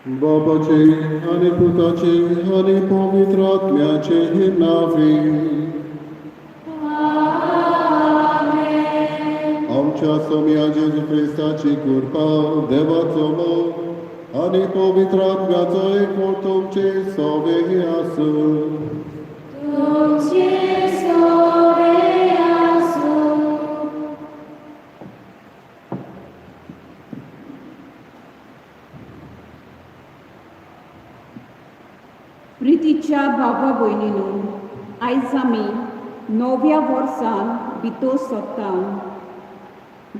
बापाचे आनी पुताचे आनी पवित्र आत्म्याचे नांवे. आमच्या सोम्या जेजू क्रिस्ताची कृपा, देवाचो मोग आनी पवित्र आत्म्याचो एकवट तुमचे सवे आसूं. तुमचे सोवे आसूं. प्रितीच्या भावा भयणीनो, आयज आमी नव्या वर्सान भितर सरता.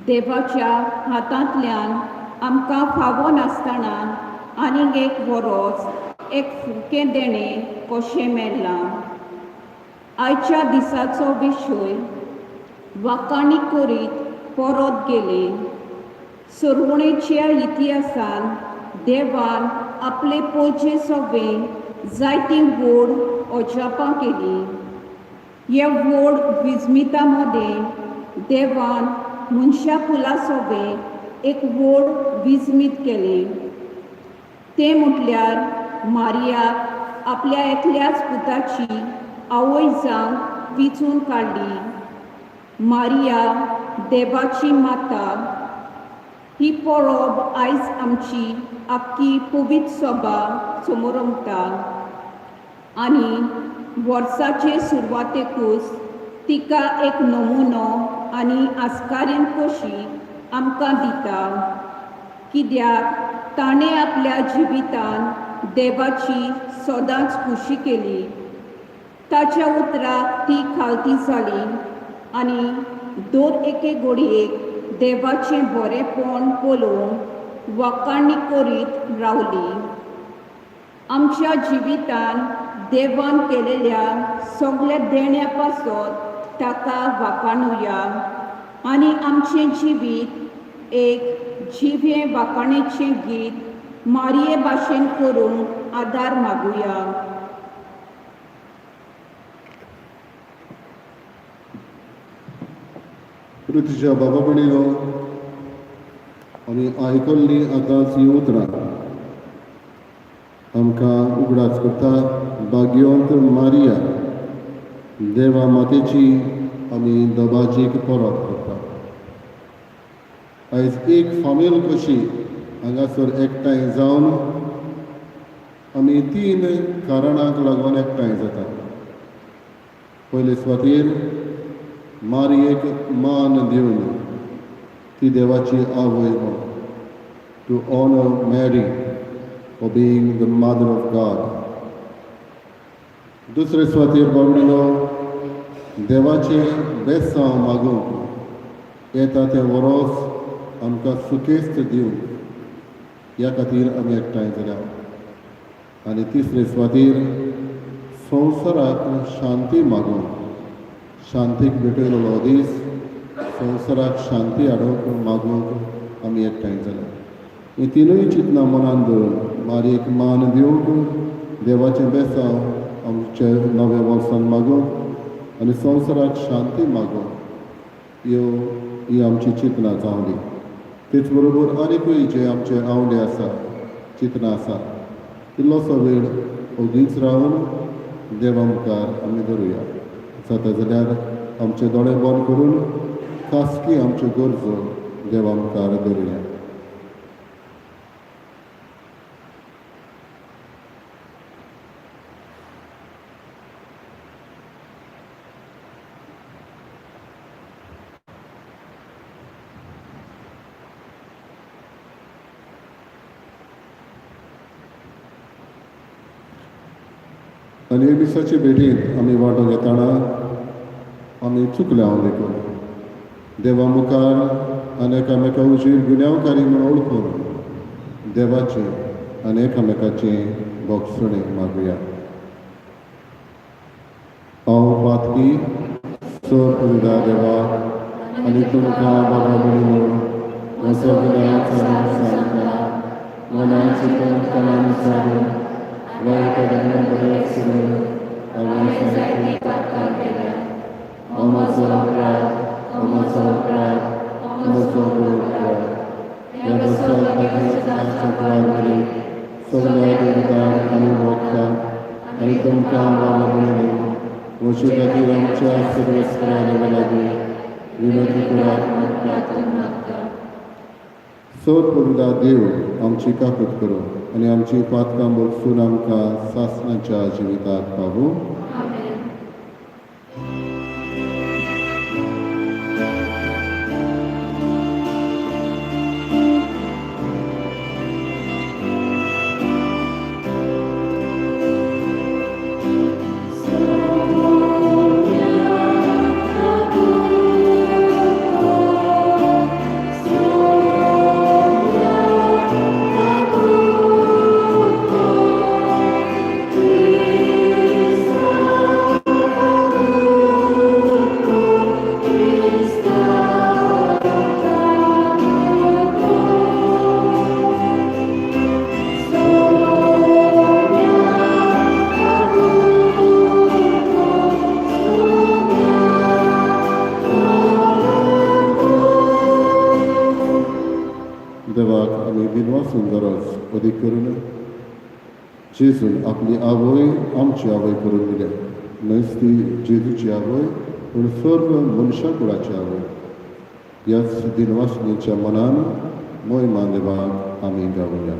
देवाच्या हातांतल्यान आमकां फावो नासतना आनीक एक वरोस एक फुकें देणें कशें मेळ्ळां. आयच्या दिसाचो विशय वाखाणी करीत परत गेले. सुरवणेच्या इतिहासान देवान आपले पोजे सगळे जायतीं व्हड अजापां केलीं. ह्या व्हड विस्मिता मदें देवान मनशा कुला सवें एक व्हड विस्मीत केलें. तें म्हटल्यार मारियाक आपल्या एकल्याच पुताची आवय जावंक विंचून काडली. मारिया देवाची माता ही परब आयज आमची आख्खी पवित्र सभा समोरमता आनी वर्साचे सुरवातेकूच तिका एक नमुनो आनी आस्कारीन कशी आमकां दिता, कित्याक ताणें आपल्या जिवितान देवाची सदांच खुशी केली. ताच्या उतराक ती खालती जाली आनी दर एके घडयेक देवाचें बरेंपण पळोवन वाखाणी करीत रावली. आमच्या जिवितान देवान केलेल्या सगळ्या देण्या पासत ताका वाखाणुया आनी आमचें जिवीत एक जिवें वाखाणेचें गीत मारये भाशेन करूंक आदार मागुया. पृथ्वीच्या बाबा भयणीनो, आमी आयकल्लीं आतांच हीं उतरां आमकां उगडास करता भाग्यवंत मारिया देवा मातेची आमी दबाजीक परब करता. आयज एक फामील कशी हांगासर एकठांय जावन आमी तीन कारणांक लागून एकठांय जाता. पयले सुवातेर मारयेक मान दिवन, ती देवाची आवय म्हूण, to honour Mary for being the mother of God. दुसरे सुवातेर बाबडिनो, देवाचें बेसांव मागूंक, येता तें वरोस आमकां सुखेस्त दिवंक, ह्या खातीर आमी एकठांय जाल्या. आनी तिसरे सुवातेर संवसाराक शांती मागूंक, शांतीक भेटयलेलो दीस, संवसाराक शांती हाडूंक मागूंक आमी एकठांय जाल्या. ही तिनूय चिंतनां मनान दवरून मारयेक मान दिवंक, देवाचें बेसांव आमचे नव्या वर्सान मागूंक आनी संवसाराक शांती मागूंक, ह्यो ही आमची चिंतनां जावंदी. तेच बरोबर आनीकूय जे आमचे आवंडे आसा, चिंतनां आसा, इल्लोसो वेळ ओगीच रावन देवा मुखार आमी धरुया. जाता जाल्यार आमचे दोळे बंद करून खासगी आमच्यो गरजो देवा मुखार धरुया. आनी हे मिसाचे भेटींत आमी वांटो घेतना आमी चुकले हांव देखून देवा मुखार आनी एकामेका हुजीर गुन्यांवकारी म्हूण वळखून देवाचें आनी एकामेकाचें भोगसणें मागुया. हांव पातकी सर उलयता देवा आनी तुमकां बाबा भयणीनो म्हजो गुन्यांव सांगता. मनान चिंतून तनान विचारून वायट बरें करून हांवें जायतीं पातकां केल्या. हो म्हजो अपराध, हो म्हजो अपराध, हो म्हजो व्हड अपराध. ह्या बसत भाग्यवंताचो कुवार मरीक सगळ्या देवतांक आनी भक्तांक आनी तुमकां बाबा वचू खातीर आमच्या सर्वेस्परा देवा लागीं विनंती करात म्हूण प्रार्थना मागता. सोद देव आमची काकूत करूं आनी आमची पातकां भोगसून आमकां सासणाच्या जिवितात पावूं. आमेन. देवाक आमी दिनवासूंक गरज अदीक करून जेजून आपली आवय आमची आवय करून दिल्या. न्हयच ती जेजूची आवय पूण सर्व मनशा कुळाची आवय. ह्याच दिनवासनेच्या मनान मोहिमा देवाक आमी गावया.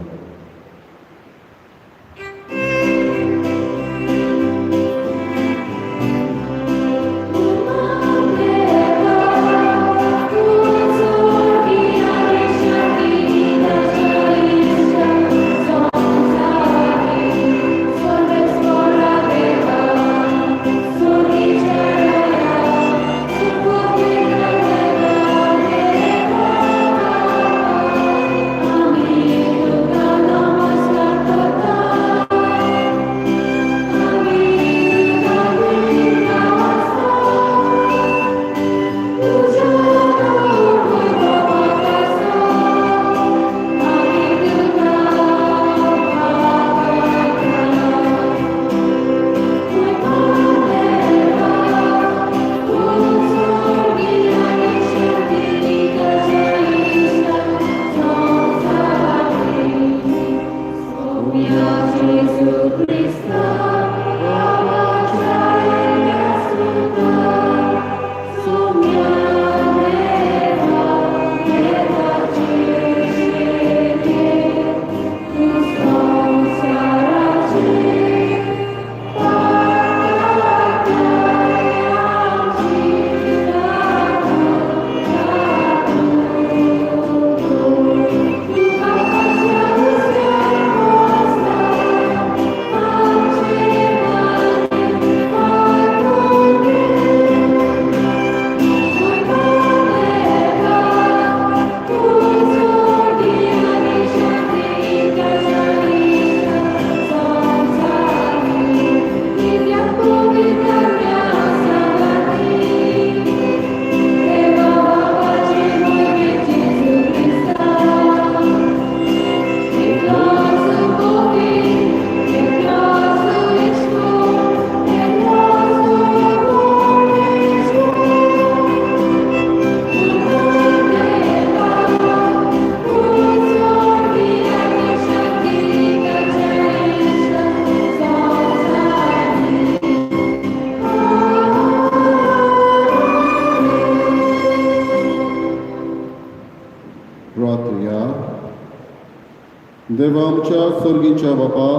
देवा आमच्या सर्गीच्या बापा,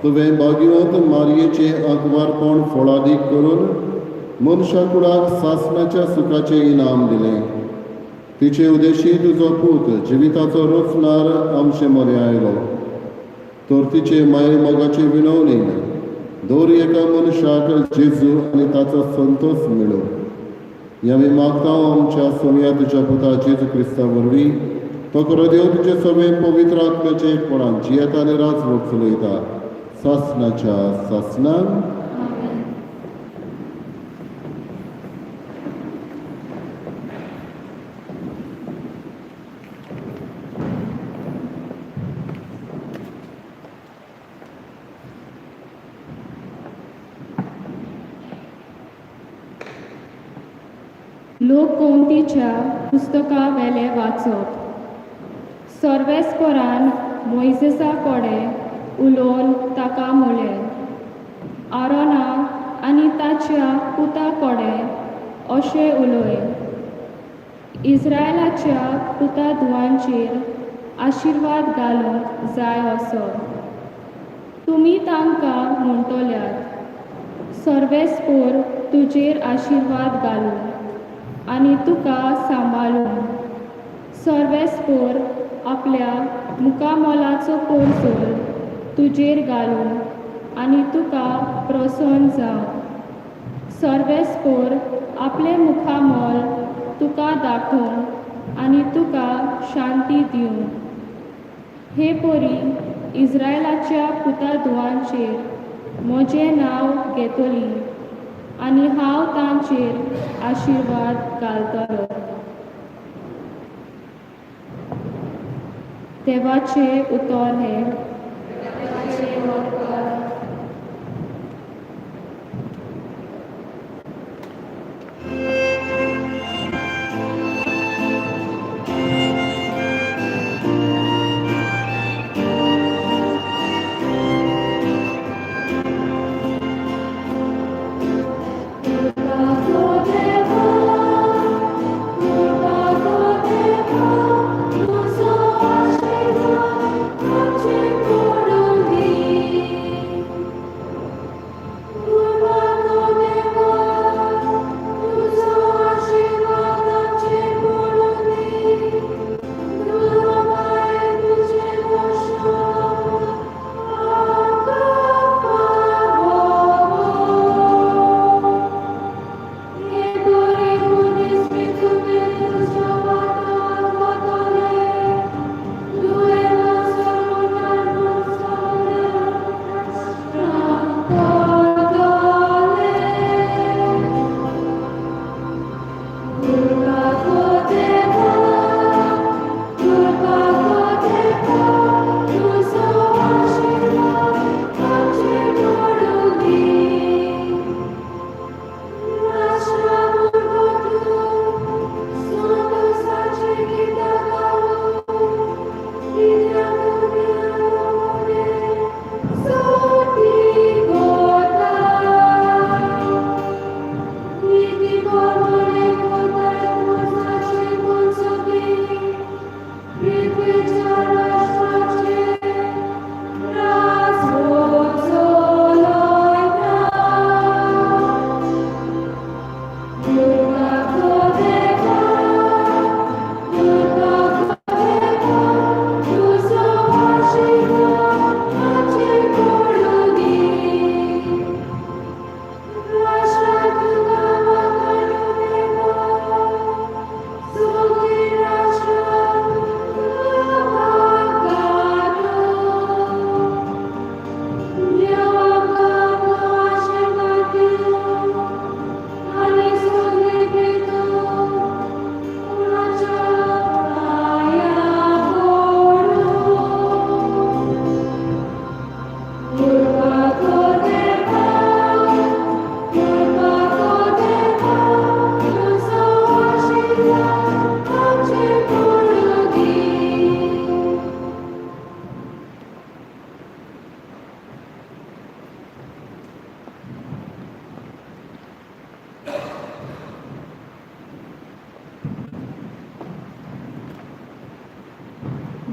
तुवें भाग्यवंत मारयेचें आंकवारपण फळादीक करून मनशा कुळाक सासणाच्या सुखाचें इनाम दिलें. तिचे उदेशी तुजो पूत जिविताचो रचणार आमचे मरे आयलो. तर तिचे माये मोगाचे विनवणीन दर एका मनशाक जेजू आनी ताचो संतोश मेळो. ह्या आमी मागता आमच्या सोम्या तुज्या पुता जेजू क्रिस्ता वरवीं. तो करो देव तुजे सगळे पवित्र आत्म्याचे एकपणान जियेता आनी राजवट चलयता सासणाच्या सासणान. लोकगोमतीच्या पुस्तका वेलें वाचप. सर्वेस्परान मोयजेसा कडेन उलोवन ताका म्हळें, आरोना आनी ताच्या पुता कडेन अशें उलय, इस्रायलाच्या पुता धुवांचेर आशिर्वाद घालूंक जाय असो. तुमी तांकां म्हणटल्यात, सर्वेस्पोर तुजेर आशिर्वाद घालूं आनी तुका सांबाळूं. सर्वेस्पोर आपल्या मुखामोलाचो पोरजोल तुजेर घालूं आनी तुका प्रसन्न जावं. सर्वेस्पोर आपलें मुखामोल तुका दाखोवं आनी तुका शांती दिवं. हे परी इस्रायलाच्या पुता धुवांचेर म्हजें नांव घेतली आनी हांव तांचेर आशिर्वाद घालतलो. देवाचें उतर हें.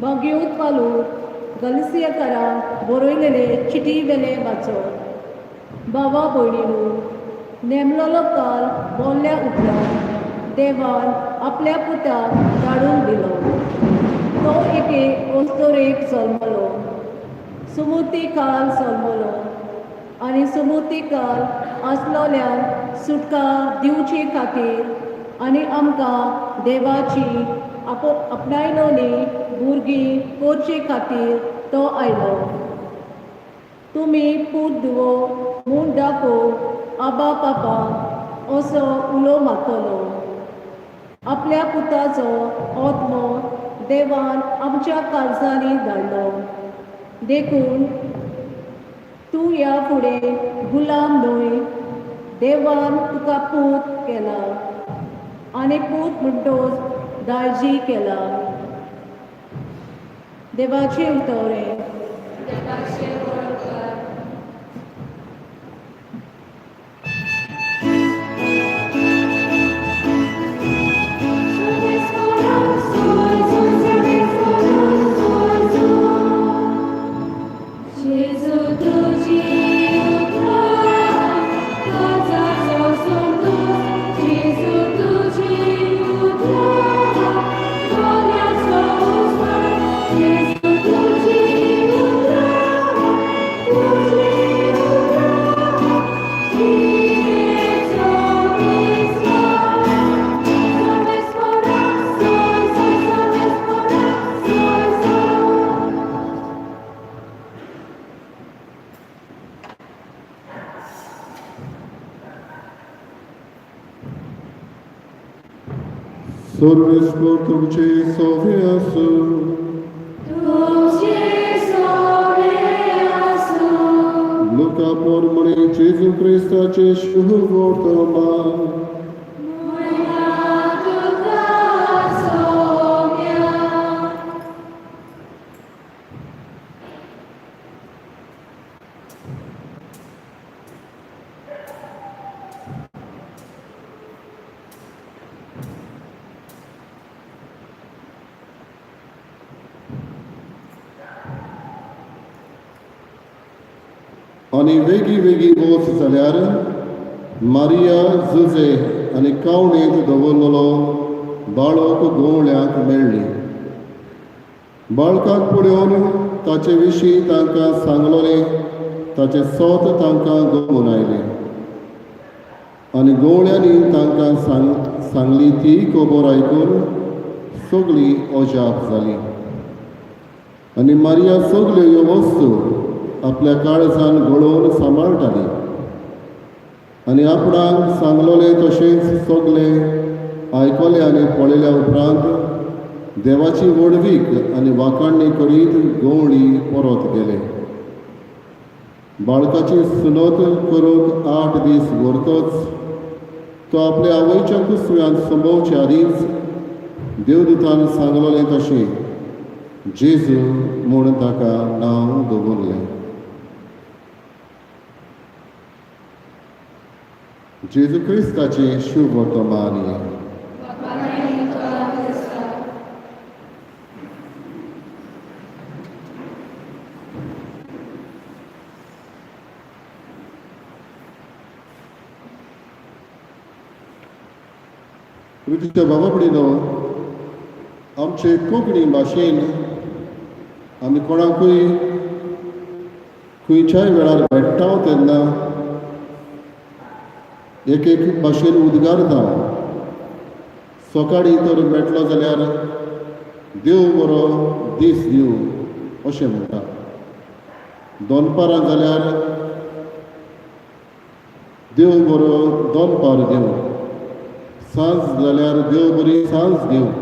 भाग्योत पालू गलसियकरा बरयलेले चिटी वेले वाचो. बाबा भयणीनू, नेमलोलो काल बोल्ल्या उपरांत देवान आपल्या पुताक धाडून दिलो. तो एके अस्तोरेक जल्मलो, सुमुती काल जल्मलो आनी सुमुती काल आसलोल्यान सुटका दिवचे खातीर आनी आमकां देवाची आपणायलोली भुरगीं करचे खातीर तो आयलो. तुमी पूत धुवो म्हूण दाखोवंक आबा पापा असो उलो मारतलो. आपल्या पुताचो आत्मो देवान आमच्या काळजांनी धाडलो, देखून तूं ह्या फुडें गुलाम न्हय, देवान तुका पूत केला आनी पूत म्हणटोच दायजी केला. देवाचें उतर हें. सर्वेस्पर तुमचे सोवे आसूं. तुमचे सोवे आसूं. लुका प्रमाणे जेजू क्रिस्ताचे शुभ वर्तमान. महिमा तुका सोम्या. आनी वेगळी वेगळी वच जाल्यार मारिया जुजे आनी कावणेंत दवरलेलो बाळक गवळ्याक मेळ्ळी. बाळकाक पळोवन ताचे विशीं तांकां सांगलोलें ताचें सोत तांकां गमून आयलें आनी गवळ्यांनी तांकां सांगली ती खबर आयकून सगळीं अजाप जालीं. आनी मारिया सगल्यो ह्यो वस्तू आपल्या काळजान घडोवन सांबाळटाली आनी आपणाक सांगलोलें तशेंच सगलें आयकलें आनी पळयल्या उपरांत देवाची व्हडवीक आनी वाखाणणी करीत गवळी परत गेले. बाळकाची सुनत करूंक 8 दीस व्हरतच तो आपल्या आवयच्या कुसव्यांत संभोवचे आदींच देवदूतान सांगलोलें तशें जेजू म्हूण ताका नांव दवरलें. जेजू क्रिस्ताचें शुभ वर्तमान. तुमच्या बाबा भयणीनो, आमचे कोंकणी भाशेन आमी कोणाकूय खंयच्याय वेळार भेट्टा तेन्ना एक एक भाशेन उद्गारता. सकाळीं तर मेटलो जाल्यार देव बरो दीस दिवं अशें म्हणटा. दनपारां जाल्यार देव बरो दनपार दिवं, सांज जाल्यार देव बरी सांज दिवं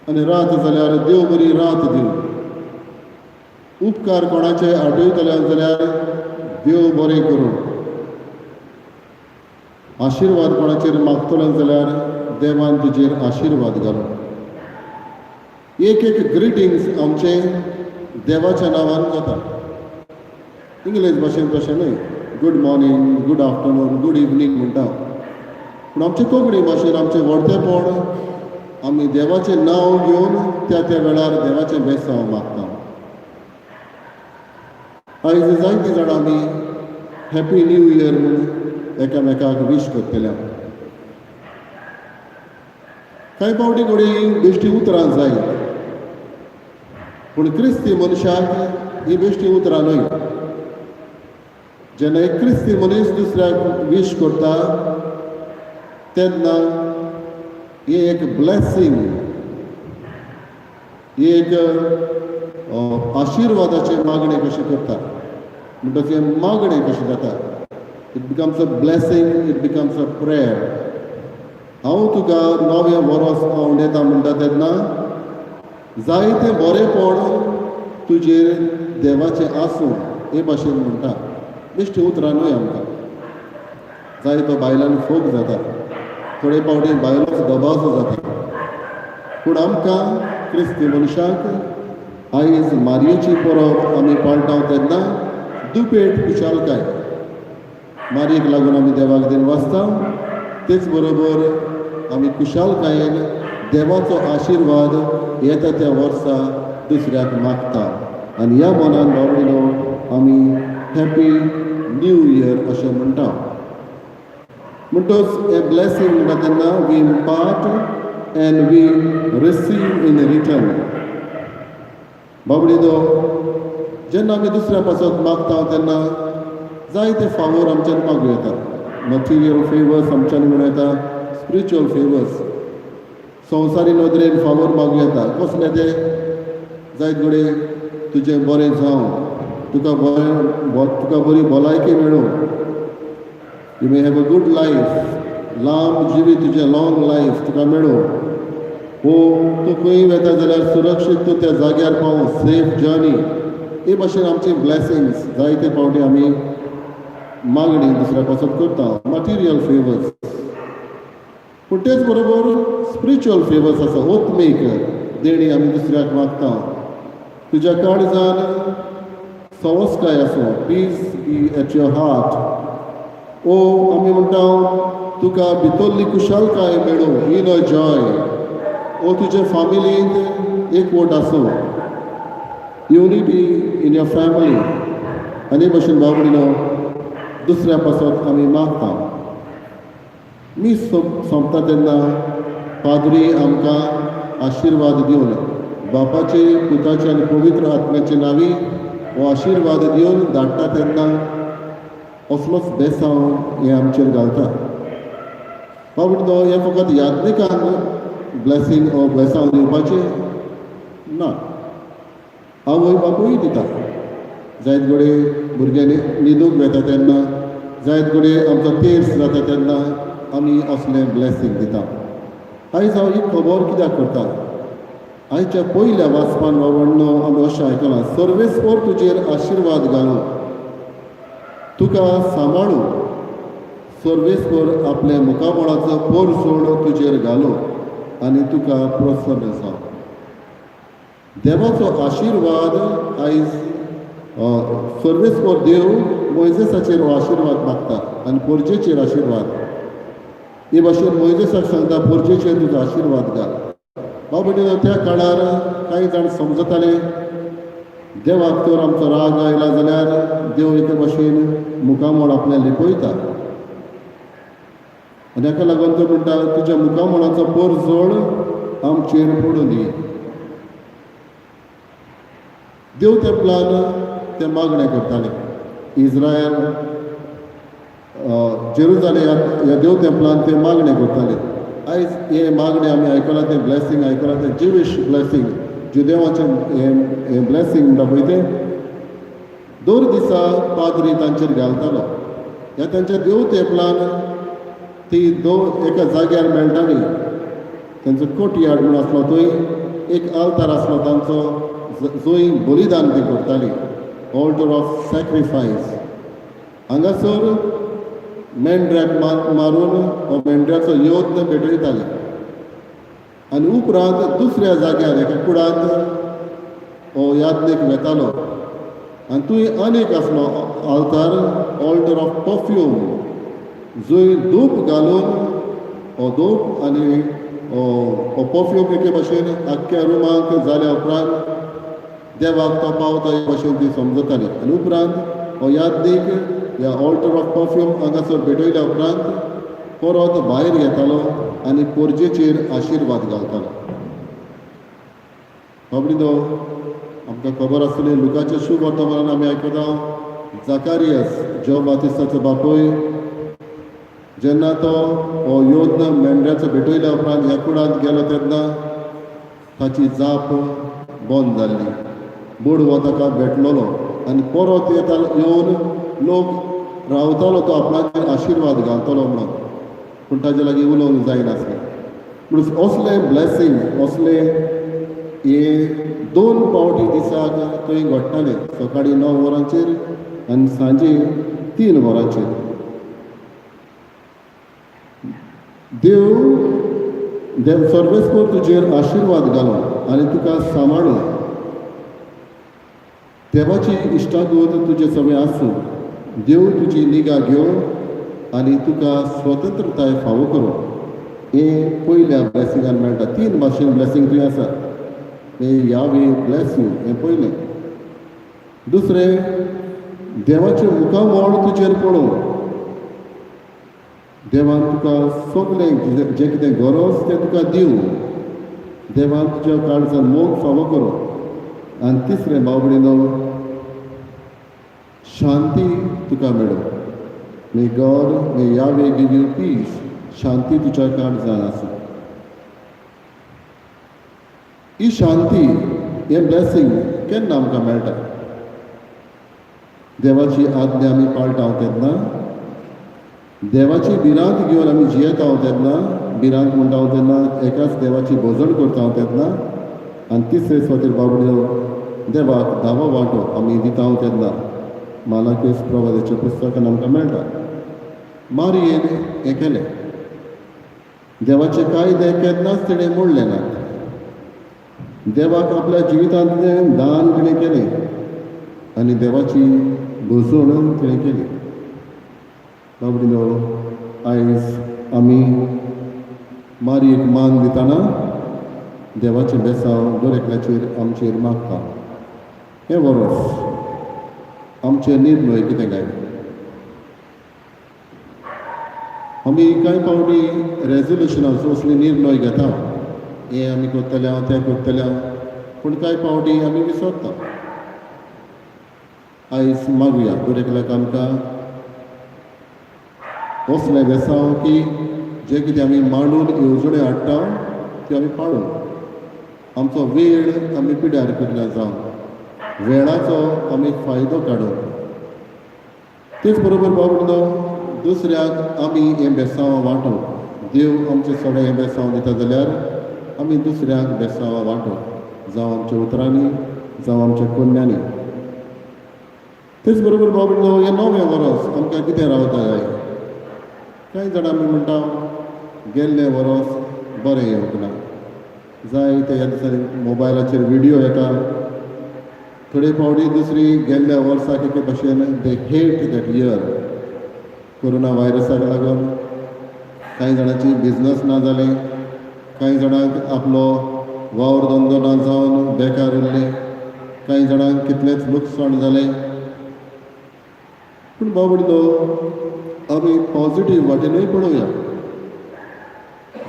आनी रात जाल्यार देव बरी रात दिवं. उपकार कोणाचे आठयतले जाल्यार देव बरें करूं. आशिर्वाद कोणाचेर मागतले जाल्यार देवान तुजेर आशिर्वाद घालूं. एक एक ग्रिटिंग्स आमचे देवाच्या नांवान जाता. इंग्लीश भाशेन तशें न्हय, good morning, good afternoon, good evening म्हणटा. पूण आमचे कोंकणी भाशेन आमचें व्हडतेपण आमी देवाचें नांव घेवन त्या त्या वेळार देवाचें बेसांव मागता. आयज जायतीं जाणां आमी हॅपी न्यू इयर म्हूण एकामेकाक वीश करतल्या. कांय फावटी घडये बेश्टी उतरां जाय, पूण क्रिस्ती मनशाक ही बेश्टी उतरां न्हय. जेन्ना एक क्रिस्ती मनीस दुसऱ्याक वीश करता तेन्ना ही एक ब्लेसींग, ही एक आशिर्वादाचें मागणें कशें करता. म्हणटकच हें मागणें कशें जाता, it becomes a blessing, it becomes a prayer. हांव तुका नवें वरोस आवडटा म्हणटा तेन्ना जायतें बरेंपण तुजेर देवाचें आसूं हे भाशेन म्हणटा. बेश्टी उतरां न्हय आमकां. जायतो बायलांक फोग जाता, थोडे फावटी बायलोच दबाजो जाता, पूण आमकां क्रिस्ती मनशांक आयज मारयेची परब आमी पाळटा तेन्ना दुपेट खुशालकाय. मारयेक लागून आमी देवाक दिनवासता, तेच बरोबर आमी खुशालकायेन देवाचो आशिर्वाद येता त्या वर्सा दुसऱ्याक मागता. आनी ह्या मनान बावडिनो आमी हॅपी न्यू इयर अशें म्हणटा. म्हणटच हे ब्लेसींग म्हणटा तेन्ना we impart and we receive in return. बाबडिनो, जेन्ना आमी दुसऱ्या पासत मागता तेन्ना जायते फावोर आमच्यान मागूं येता. मटिरियल फेवर्स आमच्यान म्हणूं येता, स्पिरिच्युअल फेवर्स, संवसारी नदरेन फावोर मागूं येता. कसले ते? जायत घडये तुजें बरें जावं, तुका बरें, तुका बरी भलायकी मेळूं, you may have a good life, लांब जिवीत तुजें, लॉंग लायफ तुका मेळूं, वो तूं खंय वता जाल्यार सुरक्षीत तूं त्या जाग्यार पावूं, सेफ जर्नी. हे भाशेन आमची ब्लेसिंग्स जायते फावटी आमी मागणी दुसऱ्या पासत करता, मटिरियल फेवर्स. पूण तेच बरोबर स्पिरिच्युअल फेवर्स आसा, आत्मीक देणी आमी दुसऱ्याक मागता. तुज्या काळजान सवस्काय आसूं, peace be at your heart. ओ आमी म्हणटा तुका भितरली खुशालकाय मेळूं, इनर जॉय. ओ तुजे फामिलींत एकवट आसूं, युनिटी इन your family. आनी भशेन बाबडिनो दुसऱ्या पासत आमी मागता. मीस सोंपता तेन्ना पाद्री आमकां आशिर्वाद दिवन, बापाचे, पुताचे आनी पवित्र आत्म्याचे नांवी हो आशिर्वाद दिवन धाडटा तेन्ना असलोच बेसांव हें आमचेर घालता. बाबडो, हें फकत याज्ञिकांक ब्लेसींग ओ बेसांव दिवपाचें ना, आवय बापूय दिता. जायत घडये भुरग्यांनी न्हिदूंक वेता तेन्ना, जायत घडये आमचो तेर्स जाता तेन्ना आमी असलें ब्लेसींग दिता. आयज हांव ही खबर कित्याक करता? आयच्या पयल्या वाचपान, बाबांनो, आमी अशें आयकलां, सर्वेस्पर तुजेर आशिर्वाद घालूं, तुका सांबाळूं, सर्वेस्पर आपल्या मुखामळाचो पोरसोड तुजेर घालूं आनी तुका प्रसन्न जावं. देवाचो आशिर्वाद आयज सर्वेस्पर देव मोयजेसाचेर हो आशिर्वाद मागता आनी पोरजेचेर आशिर्वाद. हे भाशेन मोयजेसाक सांगता, पोरजेचेर तुजो आशिर्वाद घाल. भाव भयणीनो, त्या काळार कांय जाण समजताले, देवाक तर आमचो राग आयला जाल्यार देव एके भाशेन मुखामळ आपलें लिपयता आनी हाका लागून तो म्हणटा, तुज्या मुखामळाचो पोरजोड आमचेर पडूं दी. देव तेंपलान ते मागणें करताले. इस्रायल जेरुजाले ह्या देव तेंपलान ते मागणें करताले. आयज हे मागणें आमी आयकलां, तें ब्लेसींग आयकलां, तें जिवीश ब्लेसींग, जुदेवाचें हें हें ब्लेसींग म्हणटा पळय, तें दर दिसा पाद्री तांचेर घालतालो. ह्या तांच्या देव तेंपलान ती दोन एका जाग्यार मेळटाली. तांचो कोटयार्ड म्हूण आसलो, थंय एक आल्तार आसलो तांचो, जंय बलिदान ती करताली, ऑल्टर ऑफ सॅक्रिफायस. हांगासर मेंढऱ्याक मारून हो मेंढऱ्याचो यत्न पेटयताले आनी उपरांत दुसऱ्या जाग्यार एका कुडांत हो याज्ञीक वेतालो आनी थंय आनीक आसलो आल्तार, ऑल्टर ऑफ परफ्यूम, जंय धूप घालून हो धूप आनी हो परफ्यूम एके भाशेन आख्ख्या रुमाक जाल्या उपरांत देवाक तो पावता हे भाशेन ती समजताली. आनी उपरांत हो याज्ञीक ह्या ऑल्टर ऑफ परफ्यूम हांगासर भेटयल्या उपरांत परत भायर येतालो आनी पोरजेचेर आशिर्वाद घालतालो. बाबडीनो, आमकां खबर आसतली, लुकाच्या शुभ वर्तमानान आमी आयकता, जाकारियस, जो बातिस्ताचो बापूय, जेन्ना तो हो योद्न मेंढ्याचो भेटयल्या उपरांत ह्या कुडांत गेलो तेन्ना ताची जाप बंद जाल्ली. बोडवो ताका भेटलेलो आनी परत येता येवन लोक रावतालो तो आपणाचेर आशिर्वाद घालतलो म्हणून, पूण ताजे लागीं उलोवंक जायनासलें. म्हणून असलें ब्लेसींग, असलें हे दोन पावटी दिसाक थंय घडटालें, सकाळीं 9 वरांचेर आनी सांजे 3 वरांचेर. देव देव सर्वेस्पर तुजेर आशिर्वाद घालो आनी तुका सांबाळूं. देवाची इश्टागत तुजे सगळें आसूं. देव तुजी निगा घेवन आनी तुका स्वतंत्रताय फावो करूं. हें पयल्या ब्लेसिंगान मेळटा. तीन भाशेन ब्लेसींग थंय आसा. May Yahweh bless you हें पयलें. दुसरें, देवाचें मुखामळ तुजेर पडूं. देवान तुका सगलें जें कितें गरज तें तुका दिवं. देवान तुज्या काळजान मोग फावो करूं. आनी तिसरें, भाव भयणीनो, शांती तुका मेळूं. May God, may Yahweh give you peace. शांती तुज्या काळजान आसूं. ही शांती, हें ब्लेसींग केन्ना आमकां मेळटा? देवाची आज्ञा आमी पाळटा तेन्ना, देवाची भिरांत घेवन आमी जियेता तेन्ना. भिरांत म्हणटा हांव तेन्ना एकाच देवाची भजन करता हांव तेन्ना. आनी तिसरे सुवातेर, बाबड्यो, देवाक धावो वांटो आमी दिता तेन्ना. मालाकेस प्रवादाच्या पुस्तकान आमकां मेळटा, मारयेन हें केलें. देवाचे कायदे केन्नाच तिणें मोडले नात. देवाक आपल्या जिवितांतलें दान तिणें केलें आनी देवाची भजण तिणें केली. बाबडीनो, आयज आमी मारयेक मान दितना देवाचें बेसांव दर एकल्याचेर आमचेर मागता. हें वरोस आमचे निर्णय कितें काय? आमी कांय फावटी रेजोल्युशनाचो असले निर्णय घेता, हें आमी करतले हांव, तें करतले हांव, पूण कांय फावटी आमी विसरता. आयज मागुया दर एकल्याक आमकां असलें बेसांव की जें कितें आमी मांडून येवजण्यो हाडटा त्यो आमी पाळून आमचो वेळ आमी पिड्यार करना जावन वेळाचो आमी फायदो काडून. तेच बरोबर, बाबडो, दुसऱ्याक आमी हें बेसांव वांटूं. देव आमचें सगळें हें बेसांव दिता जाल्यार आमी दुसऱ्याक बेसांव वांटूं, जावं आमच्या उतरांनी, जावं आमच्या कोन्यांनी. तेच बरोबर, बाबडो, हें नवें वरोस आमकां कितें रावता काय? कांय जाणां आमी म्हणटा, गेल्लें वरोस बरें येवंक ना. जाय ते ह्या दिसांनी मोबायलाचेर व्हिडियो येता. थोडे फावटी दुसरी गेल्ल्या वर्साक एके भशेन they hate that year. Corona व्हायरसाक लागून कांय जाणांची बिजनस ना जालें, कांय जाणांक आपलो वावर धंदो ना जावन बेकार उरले, कांय जाणांक कितलेंच लुकसाण जालें. पूण बाबडो, आमी पॉजिटीव वाटेनूय पळोवया.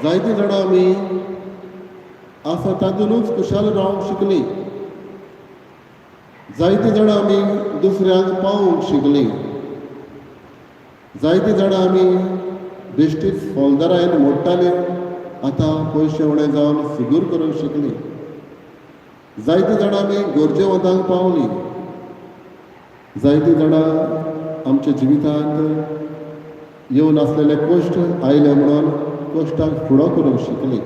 जायते जाणां आमी आसा तातूंतच खुशाल रावंक शिकलीं. जायते जाणां आमी दुसऱ्यांक पावोवंक शिकलीं. जायते जाणां आमी बेश्टीच फोल्दरान मोडटाले, आतां पयशे उणे जावन फिगूर करूंक शिकलीं. जायते जाणां आमी गरजेवंतांक पावलीं. जायते जाणां आमच्या जिवितांत येवन आसलेले कश्ट आयले म्हणून कश्टाक फुडो करूंक शिकलीं.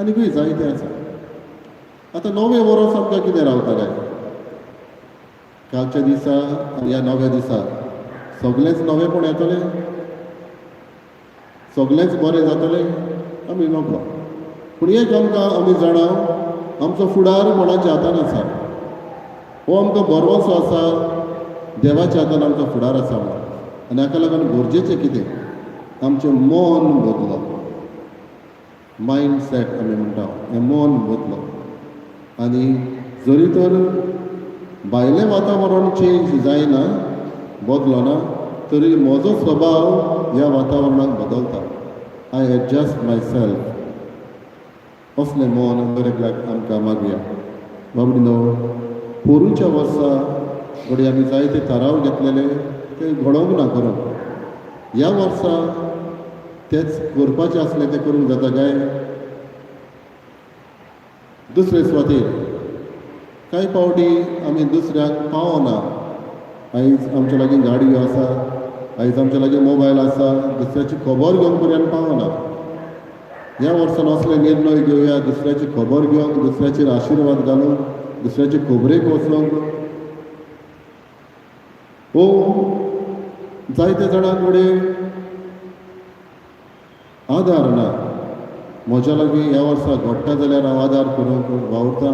आनीकूय जायते आसा. आतां नवें वरोस आमकां कितें रावता काय? कालच्या दिसा आनी ह्या नव्या दिसा सगळेंच नवेंपण येतलें, सगळेंच बरें जातलें, आमी नकळो. पूण एक आमकां आमी जाणा, आमचो फुडार कोणाच्या हातान आसा? हो आमकां भरवंसो आसा, देवाच्या हातान आमचो फुडार आसा म्हणून. आनी हाका लागून गरजेचें कितें? आमचें मन बदलप. मायंड सेट आमी म्हणटा, हें मन बदलप. आनी जरी तर भायलें वातावरण चेंज जायना, बदलना, तरी म्हजो स्वभाव ह्या वातावरणाक बदलता. I adjust myself. असलें मन दर एकल्याक आमकां मागया. बाबडीनो, पोरूंच्या वर्सा घडये आमी जायते थाराव घेतलेले, ते घडोवंक ना करूंक. ह्या वर्सा तेच करपाचें आसलें तें करूंक जाता काय? दुसरे सुवातेर कांय फावटी आमी दुसऱ्याक पावना. आयज आमच्या लागीं गाडयो आसा, आयज आमच्या लागीं मोबायल आसा, दुसऱ्याची खबर घेवंक पर्यंत पावना. ह्या वर्सान असले निर्णय घेवया, दुसऱ्याची खबर घेवंक, दुसऱ्याचेर आशिर्वाद घालूंक, दुसऱ्याचे खबरेक वचोंक. ओ जायते जाणां कडेन आदार ना. म्हज्या लागीं ह्या वर्सा घडटा जाल्यार हांव आदार करूंक वावुरता.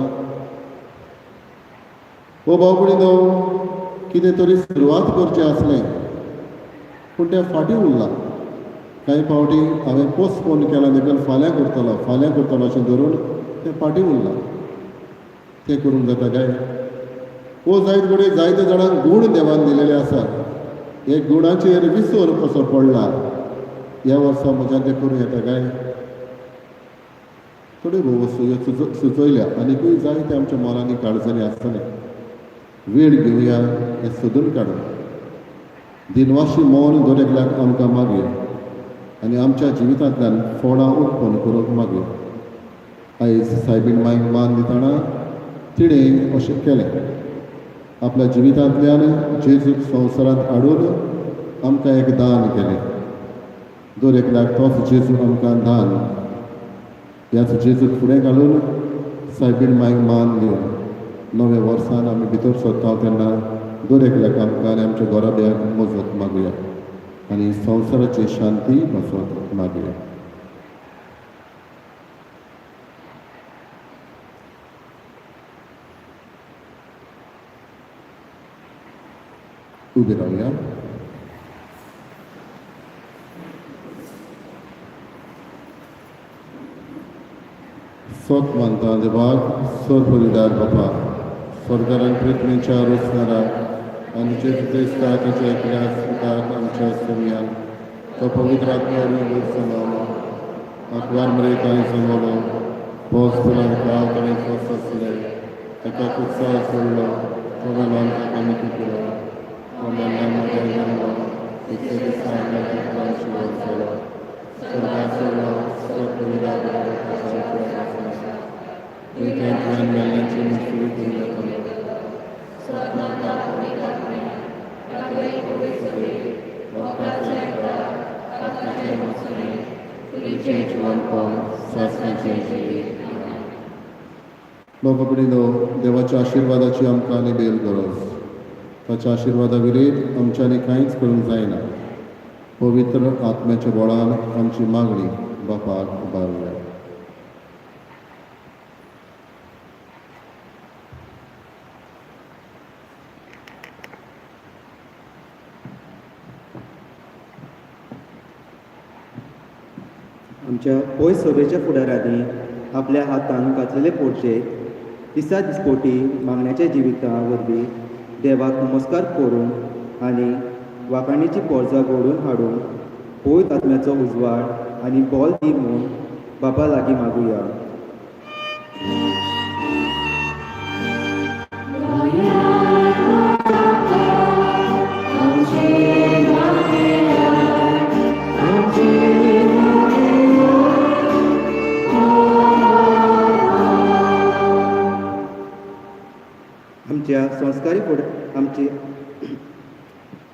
हो भाव भयणीनो, कितें तरी सुरवात करचें आसलें पूण तें फाटीं उरलां. कांय फावटी हांवें पोस्टपोन केलां देखून फाल्यां करतलो फाल्यां करतलो अशें धरून तें फाटीं उरलां. तें करूंक जाता काय? हो जायत घडये जायते जाणांक गूण देवान दिलेले आसात. हे गुणाचेर विसर कसो पडला? ह्या वर्सा म्हज्यान तें करूं येता काय? थोड्यो भोव वस्तू ह्यो सुचयल्या आनीकूय जायते आमच्या मनांनी काळजांनी आसतलें. वेळ घेवया, हें सोदून काडून दिनवाशी मौन दर एकल्याक आमकां मागया आनी आमच्या जिवितांतल्यान फळां उत्पन्न करूंक मागया. आयज सायबीण मायक मान दितना तिणें अशें केलें. आपल्या जिवितांतल्यान जेजूक संवसारांत हाडून आमकां एक दान केलें. दर एकल्याक तोच जेजू आमकां दान. ह्याच जेजूक फुडें घालून सायबीण मायक मान दिवन नव्या वर्सान आमी भितर सरता तेन्ना दर एकल्याक आमकां आनी आमच्या घराब्याक मजत मागुया आनी संवसाराची शांती मजत मागुया. उबे रावया. सोत मानता देवाक, सरपरिदार बापा, स्वर्गारान पृथ्वीच्या रचणाराक आनी जेजू क्रिस्ता ताच्या एकल्या सुताक आमच्या सोमयान, तो पवित्र आत्म्या वरवीं जल्मलो, आंकवार मरे ताणें जल्मलो, पोस फुलां काळ ताणें खोस आसले, ताका उत्साह सोडलो, तो मेलोन ताका मुकी केलो, तो मेल्ल्या मदें जल्मलो, तिसऱ्या दिसा मेल्ल्या शिवर जालो, स्वर्गार चडलो, सरपरिदार तुवें मेल्ल्यांची मुस्ती करून येतलो. बाबा भयणीनो, देवाच्या आशिर्वादाची आमकां आनी बेल गरज. ताच्या आशिर्वादा विरयत आमच्यांनी कांयच करूंक जायना. पवित्र आत्म्याच्या बळान आमची मागणी बापाक उबारुया. आमच्या पयस सभेच्या फुडारांनी आपल्या हातान घातलेले पोडचे दिसा दिसपोटी मागण्याच्या जिविता वरवीं देवाक नमस्कार करून आनी वाखाणीची पोरसां घडोवन हाडूंक पवित्र आत्म्याचो उजवाड आनी बोल दी म्हूण बाबा लागीं मागुया. आमच्या संस्कारी आमची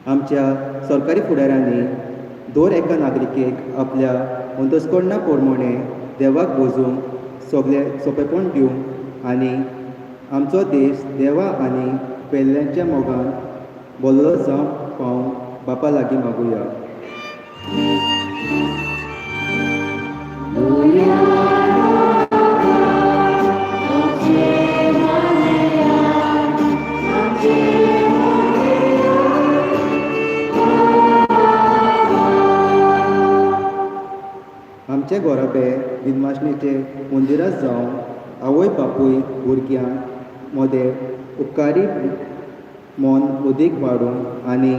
आमच्या सरकारी फुडाऱ्यांनी दर एका नागरिकेक आपल्या अंतस्कर्णा प्रमाणे देवाक भजूंक सगळें सोंपेपण दिवंक आनी आमचो देश देवा आनी पेल्ल्यांच्या मोगान बोल्लो जावंक पावूंक बापा लागीं मागुया. आमचे घोराबे दिनवासणेचे मंदिरां जावन आवय बापूय भुरग्यांक मदें उपकारी मन अदीक वाडूंक आनी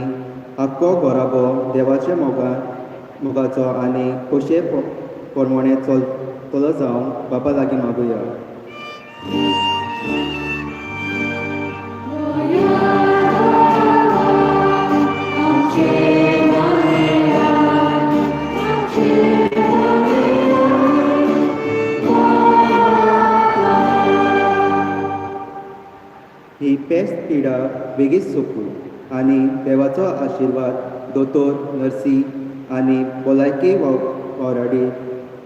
आख्खो घराबो देवाच्या मोगान मोगाचो आनी खोशये प्रमाणे चलतलो जावंक बापा लागीं मागुया. ही पेस्त पिडा बेगीच सोंपूं आनी देवाचो आशिर्वाद दोतोर, नर्सी आनी भलायकी वावराडी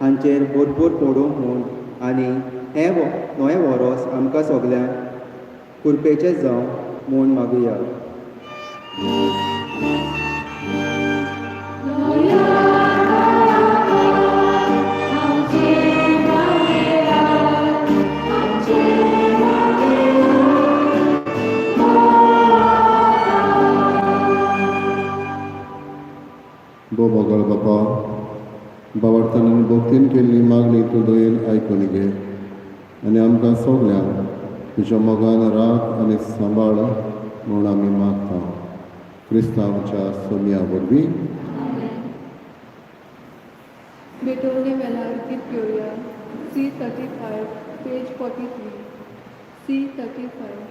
हांचेर भरपूर पडूं म्हूण आनी हें नवें वरोस आमकां सगल्यांक कृपेचें जावं म्हूण मागुया. भोव मोगाळ बापा, बावडतान आनी भक्तीन केल्ली मागणी तूं दयेन आयकून घे आनी आमकां सगल्यांक तुज्या मोगान राख आनी सांबाळ म्हूण आमी मागता, क्रिस्तांवच्या सोमया वरवीं. भेटवणे वेळार गीत घेवया. C 35, page 43, C 35.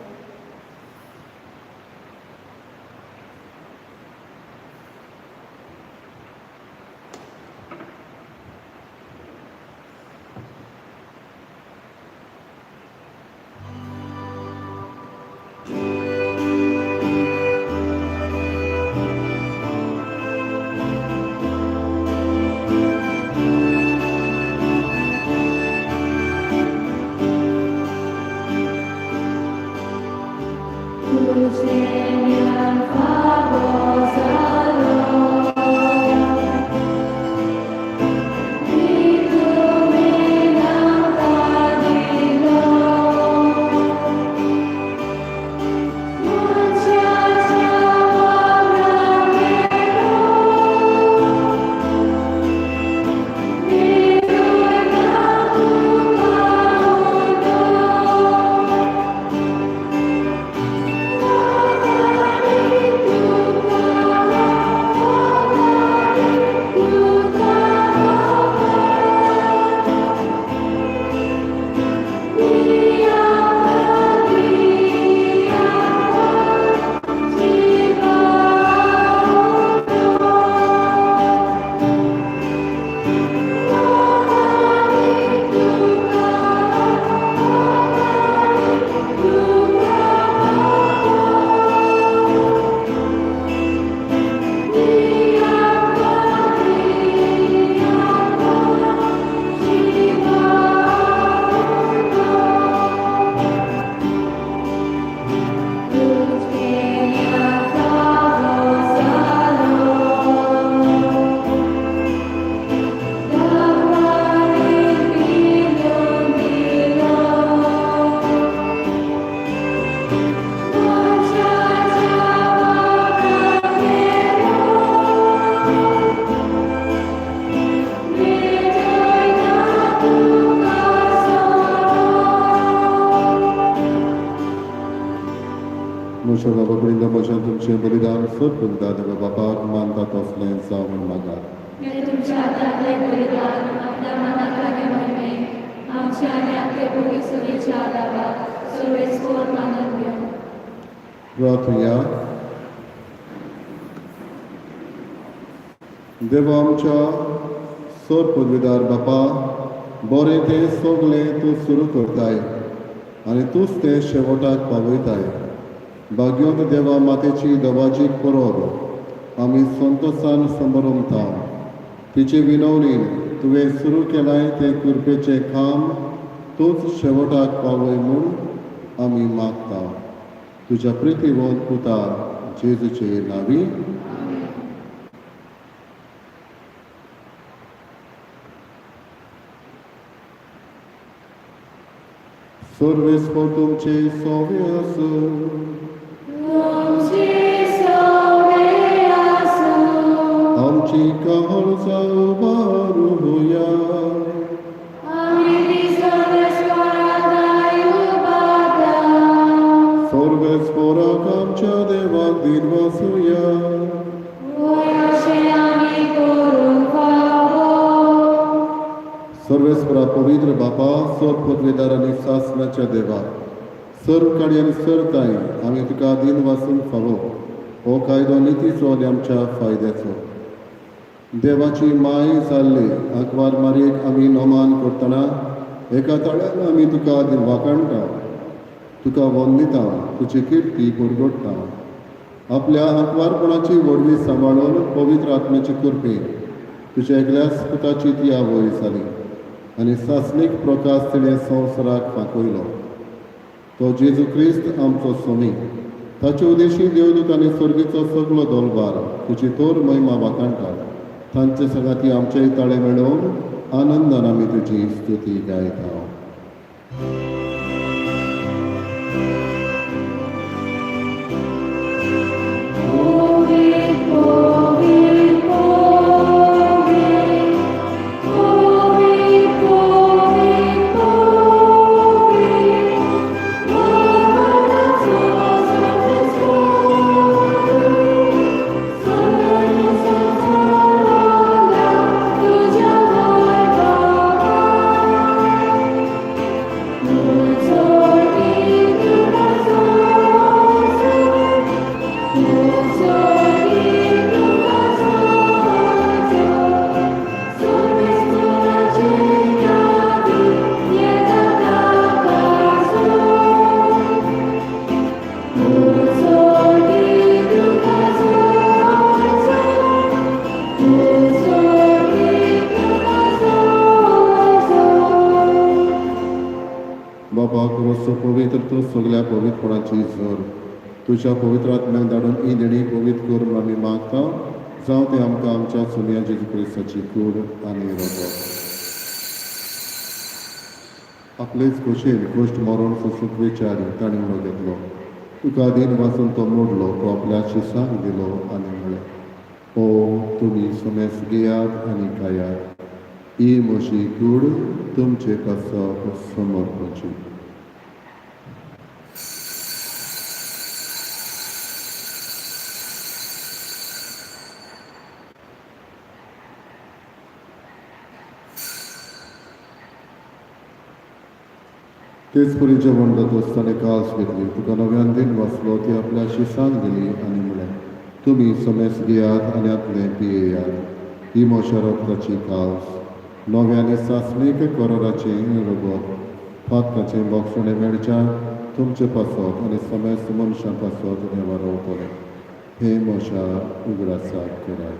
म्हज्या बाबा कडेन म्हज्या तुमचें बलिदान सोदपून देवा बापाक मानता तसलें जावं म्हूण मागात. तुमच्या हातांतलें बलिदान आपल्या मनाक लागीं महिमे आमच्या आनी आपले भोगी सुनेच्या आदाराक सर्वेस्पोर मानून घेवं. प्रार्थुया. देवा आमच्या सोर पदवीदार बापा, बरें तें सगलें तूं सुरू करताय आनी तूंच तें शेवटाक पावयताय. भाग्योंत देवा मातेची दबाजीक परब आमी संतोसान समरमता. तिचे विनवणीन तुवें सुरू केलाय तें कृपेचें काम तूंच शेवटाक पावय म्हूण आमी मागता, तुज्या प्रितीवंत पुता जेजूचे नांवी. सर्वेस्पोर तुमचे सोवे आसूं. तुमचे सोवे आसूं. आमची काळजां उबारुया. आमी ती सर्वेस्पोराक उबारता. सर्वेस्पोराक आमच्या देवाक दिनवासुया. वय अशें आमी करूंक फावो. सर्वेस्परा पवित्र बापा, सर पदवीदार आनी सासणाच्या देवा, सर्व काडी आनी सरताय आमी तुका दिन वासूंक फावो. हो कायदो नितीचो आनी आमच्या फायद्याचो. देवाची माय जाल्ली आंकवार मारयेक आमी नोमान करतना एका ताळ्यान आमी तुका वाखाणटा, तुका वंदिता, तुजी किर्ती परगटता. आपल्या आंकवारपणाची व्हडवी सांबाळून पवित्र आत्म्याची कृपेन तुज्या एकल्याच पुताची ती आवय जाली आनी सासणीक प्रकाश तिणें संवसाराक फांकयलो. तो जेजू क्रिस्त आमचो स्वामी. ताचे उदेशी देवदूत आनी स्वर्गीचो सगलो दोलबार तुजी तोर महिमा वाखाणटा. तांचे सांगाती आमचेय ताळे मेळोवन आनंदान आमी तुजी स्तुती गायता. Ovid, Ovid, Ovid. तुज्या पवित्र आत्म्याक धाडून ही देणी पवित्र कर म्हूण आमी मागता. जावं तें आमकां आमच्या सोमया जेजू क्रिस्ताची कूड आनी रगत. आपलेच खोशयेन कश्ट मरण सोंसूंक विचार ताणें उणो घेतलो. तुका दीन वाचून तो मोडलो, तो आपल्या शिसांक दिलो आनी म्हळें, ओ तुमी समेस घेयात आनी खायात, ही म्हजी कूड तुमचे पासत समर्पची. तेच परी जेवण जातच ताणें कास घेतली, तुका नव्यान दीन वाचलो, ती आपल्या शिसांक दिली आनी म्हळें, तुमी समेस घेयात आनी आपलें पियेयात, ही म्हज्या रक्ताची कास, नव्या आनी सासणीक कराराचें रगत, पातकाचें बक्षणें मेळच्या तुमचे पासत आनी समेस्त मनशां पासत देवा रावतलें. हें म्हज्या उगडासाक करात.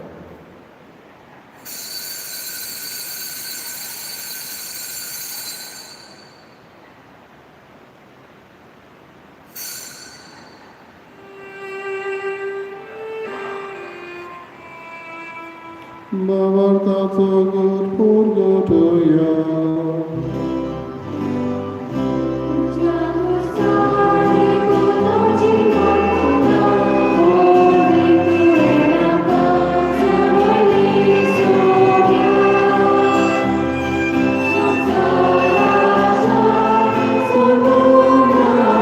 भावार्थाचो गूट पुरगटया. तुज्या खुर्सांनी पुताची प्रार्थना, ओवी तुवें आमकां समयली सोम्या. संवसाराच्या सोबूनाना,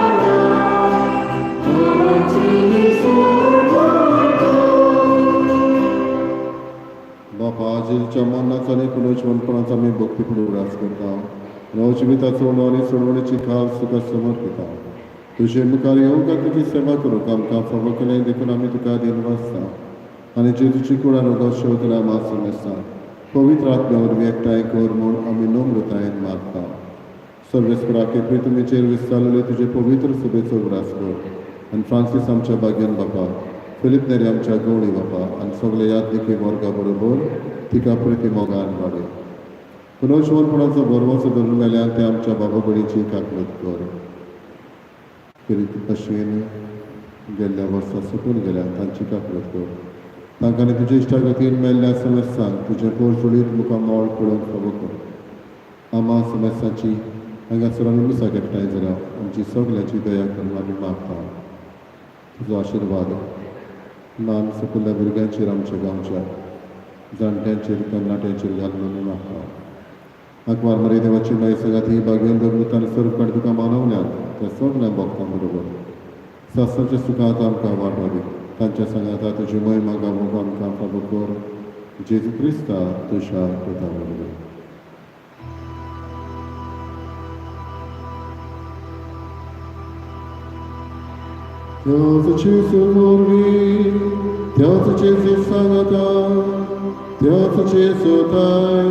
आमची सोडवणूक. बापा, जेजूच्या मरणाचो आनी पुनर्जिवनपणाचो आमी भक्तीपूर्ण उगडास करता. नवजिविताचो उणो आनी सोडवणेची खास तुका समर्पिता. तुजे मुखार येवंक आनी तुजी सेवा करूंक आमकां फावो केलें देखून आमी तुका दिनवासता आनी जेजूची कूड आनी रगत शेवतल्या मासून आसा पवित्र आत्म्या वरवीं एकठांय कर म्हूण आमी नम्रतायेन मागता. सर्वेस्पराके प्रितमेचेर विस्तारलेले तुजे पवित्र सभेचो उगडास कर आनी फ्रांसीस आमच्या भाग्यान बापा, फिलीप नेरी आमच्या गवळी बापा आनी सगळे यादनिके वर्गा बरोबर तिका प्रिती मोगान वाडय. पुनर्जिवनपणाचो बरवसो धरून मेल्यार ते आमच्या बाबा भयणीची काकळत कर. पिरीत भशेन गेल्ल्या वर्सा सोंपून गेल्या तांची काकळत कर. तांकां आनी तुज्या इश्टागतीन मेल्ल्या समेस्तांक तुजें पोरजुळीत मुखामळ पळोवंक फावो कर. आमा समेस्तांची हांगासर आमी मिसाक एकठांय जाल्या आमची सगल्यांची दया करून आमी मागता. तुजो आशिर्वाद ल्हान सोंपिल्ल्या भुरग्यांचेर, आमच्या गांवच्या जाणट्यांचेर, तरणाट्यांचेर घालून आमी मागता. आंकवार मरे देवाची माई सगाती भाग्यान दगमूत आनी सर्वकाळ तुका मानवल्यात त्या सगल्या भक्तां बरोबर सासणाच्या सुखांत आमकां वांटो दी. तांच्या सांगाता तुजी महिमा गावोवंक आमकां फावो कर, जेजू क्रिस्ता तुज्या पुता वरवीं. त्याच जेजू वरवीं, त्याच जेजू सांगाता, त्याच जेजू ताय,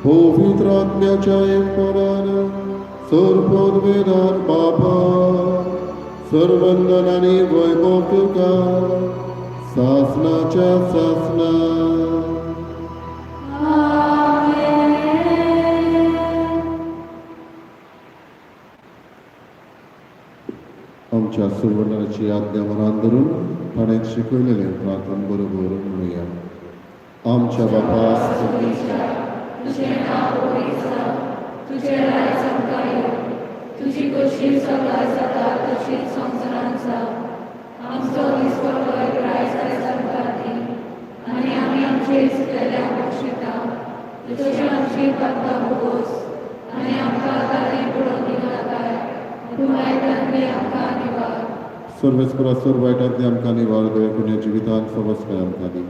पवित्र आत्म्याच्या एकपणान सर्वपदवेदान बापा, सर्वंदन आनी वैभव तुका सासनाच्या सासना. आमेन. आमच्या सुवर्णाची आज्ञा मनान धरून ताणें शिकयलेलें प्रार्थन बरोबर म्हणुया. आमच्या बापा, तुजें नांव पवित्र जावं, तुजें राज आमकां येवं, तुजी खोशी सदां जाता तशीच संवसारांत जावं. आमचो दिसपडो आयज आयज आमकां दी आनी आमी आमचे चुकलेल्यांक बक्षिता तशी आमची पातकां भोगोस आनी आमकां ताणें पडोवन दिनाकाय, पूण वायटांतली आमकां निवार. सर्वेस्परा, सर्व वायटांतली आमकां निवार दे. पुण्य जिवितान सवस्काय आमकां दी.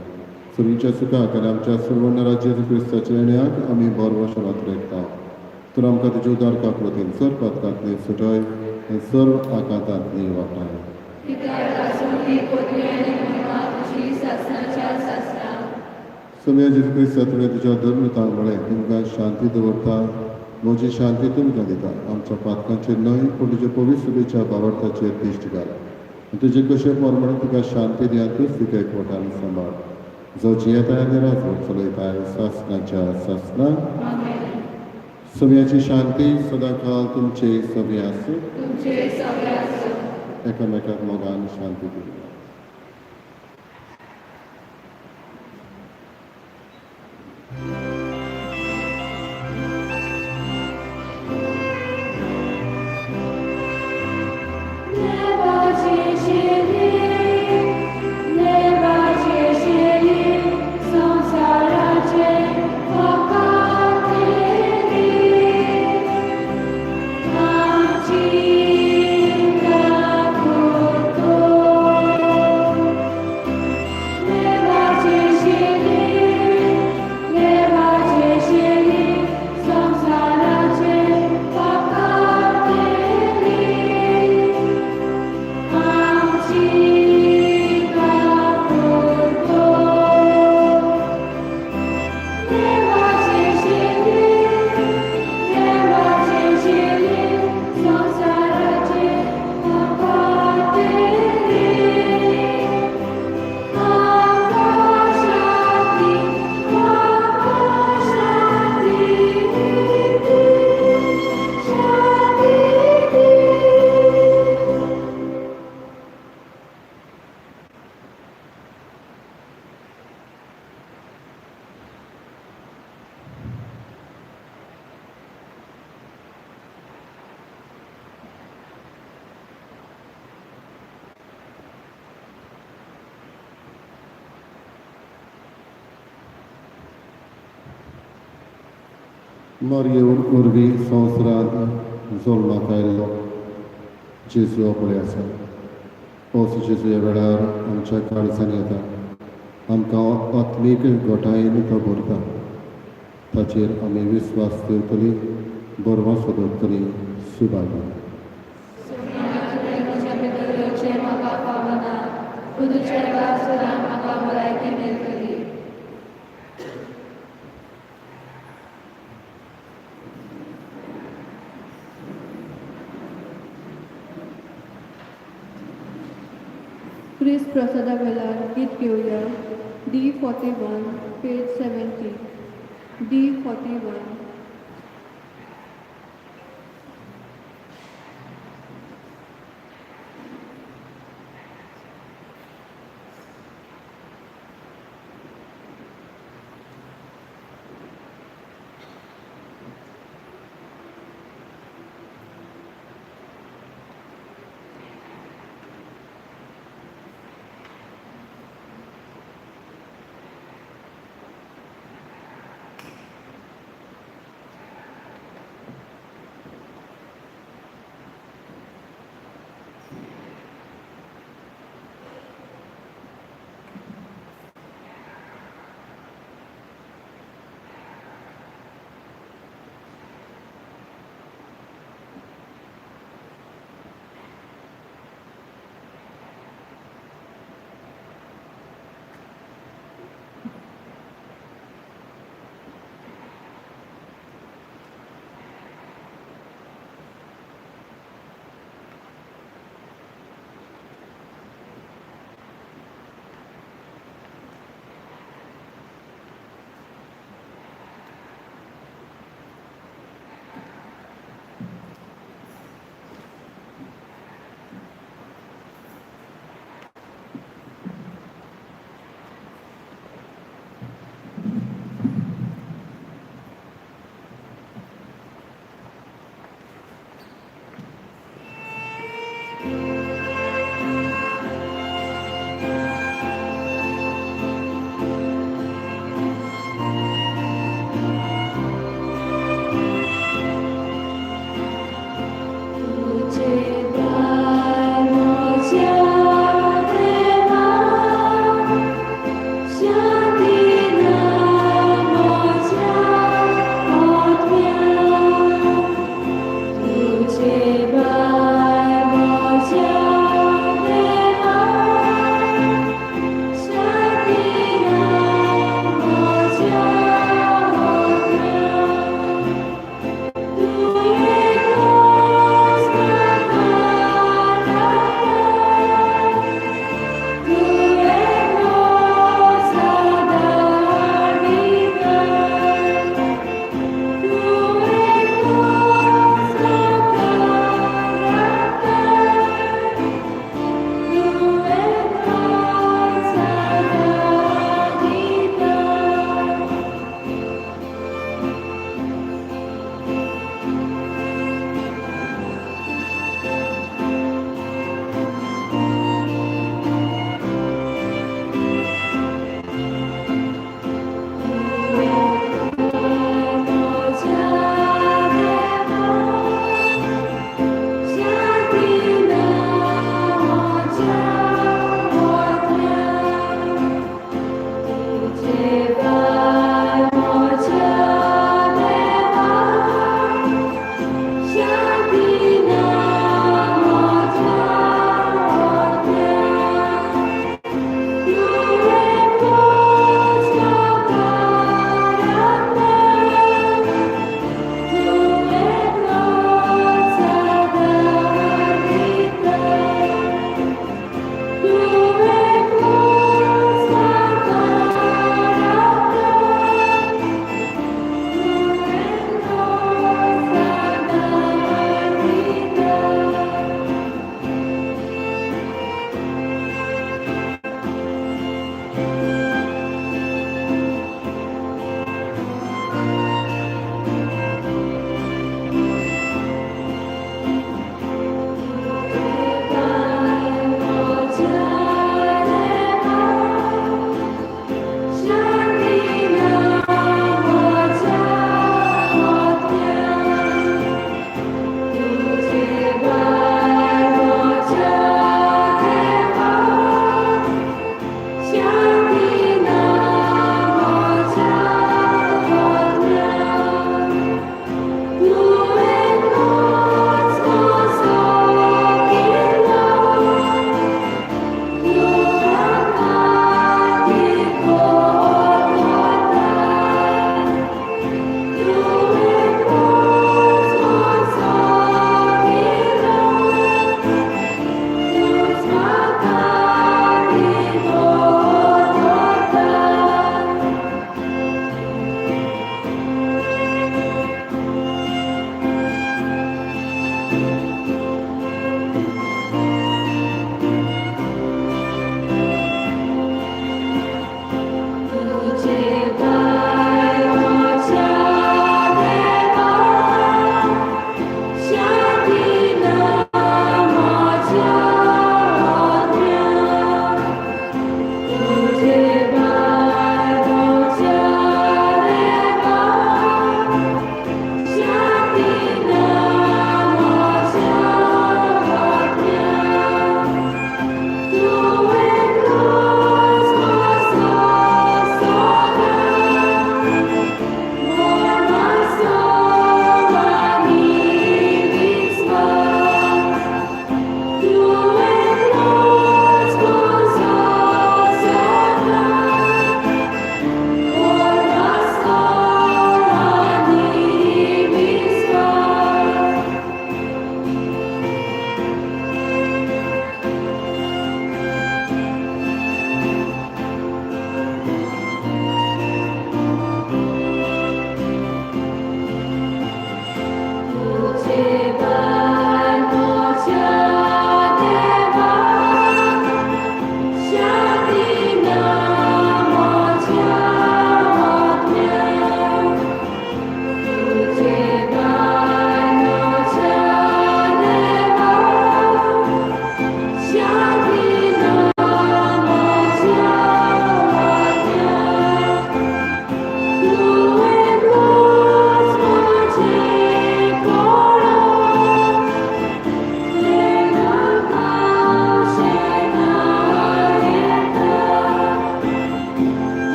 सुरीच्या सुखाक आनी आमच्या सुवर्ण जेजू क्रिस्ताच्या येण्याक आमी बरवशनात रेखता. तर आमकां तुजे उदार काकळतीन सर्व पातकांतली सुटय आनी सर्व आकांतांतली वाटाय. कित्याक आसुनी पदवी आनी महिमा तुजी सासणाच्या सासणा. सोम्या जेजू क्रिस्ता, तुवें तुज्या धर्मतांक म्हळें, तुमकां शांती दवरता, म्हजी शांती तुमकां दिता. आमच्या पातकांचेर न्हय पूण तुजे पवित्र सभेच्या भावार्थाचेर दिश्ट घाल आनी तुजे कशे प्रमाणे तुका शांती दी आनी तूच तिका एकवटान सांबाळ, जो जियेताय आनी राजवट चलयताय सासणाच्या सासणा. आमेन. सगळ्याची शांती सदांकाळ तुमचे सगळे आसूं. तुमचे सगळे आसूं. एकामेकाक मोगान शांती दिवया. देवाचे शेली, देवाचे शेली, संवसाराचे पापांतली आमची काकुळतो. देवाचे शेली, देवाचे शेली, संवसाराचे पापांतली आमची काकुळतो. देवाचे शेली, देवाचे शेली, संवसाराचे पापांतली आमकां शांती, आमकां शांती दी, शांती दी. मरये वरवीं संवसारांत जल्माक आयलो जेजू पळय आसा. होच जेजू ह्या वेळार आमच्या काळजान येता, आमकां आत्मीक घटायेन तो भरता. ताचेर आमी विस्वास दवरतली, बरवासो दवरतली. सुभागी. तुवें म्हज्या भितर येवचें म्हाका फावना, पूण तुज्या एका म्हाका भलायकी मेळटली. क्रिस्त प्रसादा वेळार गीत घेवया. D 41, page 70. D 41.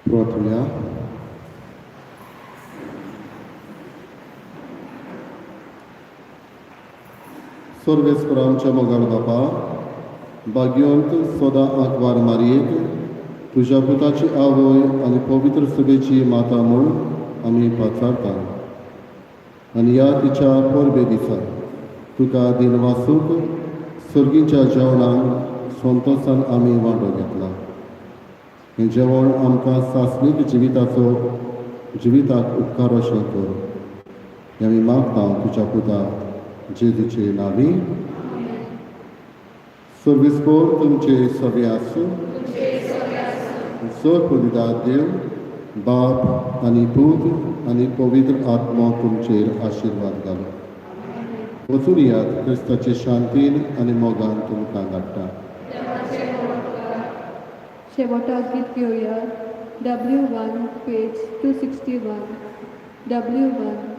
प्रार्थुया. सर्वेस्पर आमच्या मोगाळ बापा, भाग्यवंत सदां आंकवार मारयेक तुज्या पुताची आवय आनी पवित्र सभेची माता म्हूण आमी पाचारता आनी ह्या तिच्या परबे दिसा तुका दिनवासूक सर्गीच्या जेवणाक संतोसान आमी वांटो घेतला. हें जेवण आमकां सासणीक जिविताचो जिविताक उपकार अशें कर, हें आमी मागता तुज्या पुता जेजूचे नांवी. सर्वेस्पर तुमचे सगळे आसूं. सर पुदिदार देव बाप आनी पूत आनी पवित्र आत्मो तुमचेर आशिर्वाद घालूं. वचून यात, क्रिस्ताचे शांतीन आनी मोगान तुमकां धाडटा. शेवटाक गीत घेवया. W 1, page 261, W 1.